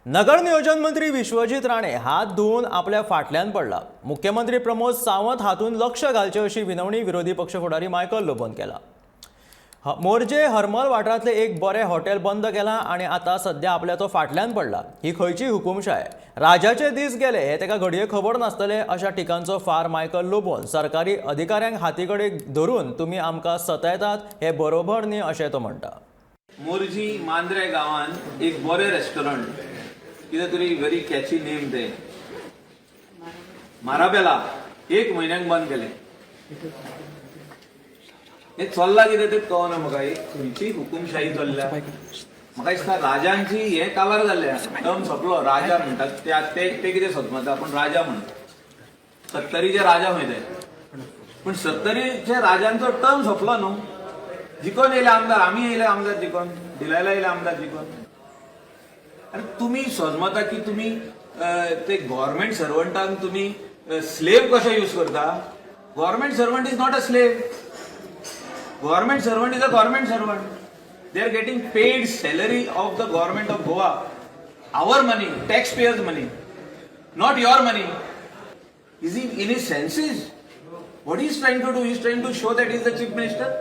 नगर नियोजन मंत्री विश्वजीत राणे हात धुवन आपल्या फाटल्यान पडला. मुख्यमंत्री प्रमोद सावंत हातून लक्ष घालचें अशी विनवणी विरोधी पक्ष फुडारी मायकल लोबोन केला. मोरजे हरमल वाठारांतलें एक बरें हॉटेल बंद केलां आनी आतां सद्या आपल्या तो फाटल्यान पडला. ही खंयची हुकुमशाय? राजाचे दीस गेले हे ताका घडये खबर नासतले अशा टिकांचो फार मायकल लोबोन. सरकारी अधिकाऱ्यांक हाती कडेन धरून तुमी आमकां सतायतात हे बरोबर न्ही अशें तो म्हणटा. मोरजी मांद्रे गांवांत एक बरें रेस्टॉरंट, कितें तरी व्हेरी कॅची नेम तें, माराबेला, एक म्हयन्याक बंद केलें. हें चल्लां कितें तें कळना म्हाका. ही खंयची हुकुमशाही चल्ल्या? म्हाका दिसता राजांची हें काबार जाल्लें, टर्म सोंपलो. राजा म्हणटात ते ते ते कितें सोदमता आपूण राजा म्हणटा. सत्तरीचे राजा खंय ते? पूण सत्तरीचे राजांचो टर्म सोंपलो न्हू. जिकोन येयले आमदार, आमी येयले आमदार जिकोन, डिलायला येयले आमदार जिकोन. आनी तुमी सजमता की तुमी ते गव्हर्मेंट सर्वंटांक तुमी स्लेव कशे यूज करता? Government servant is not a slave. Government servant is a government servant. They are getting paid salary of the government of Goa, our money, tax payers' money, not your money. Is he in his senses? What is trying to do? Is trying to show that is the chief minister?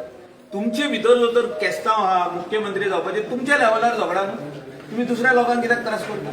तुमचे भितर जर तर केस्तांव आहा मुख्यमंत्री जावपाचे, तुमच्या लेवलार झगडा न्हू. तुमी दुसऱ्या लोकांक कित्याक त्रास करता?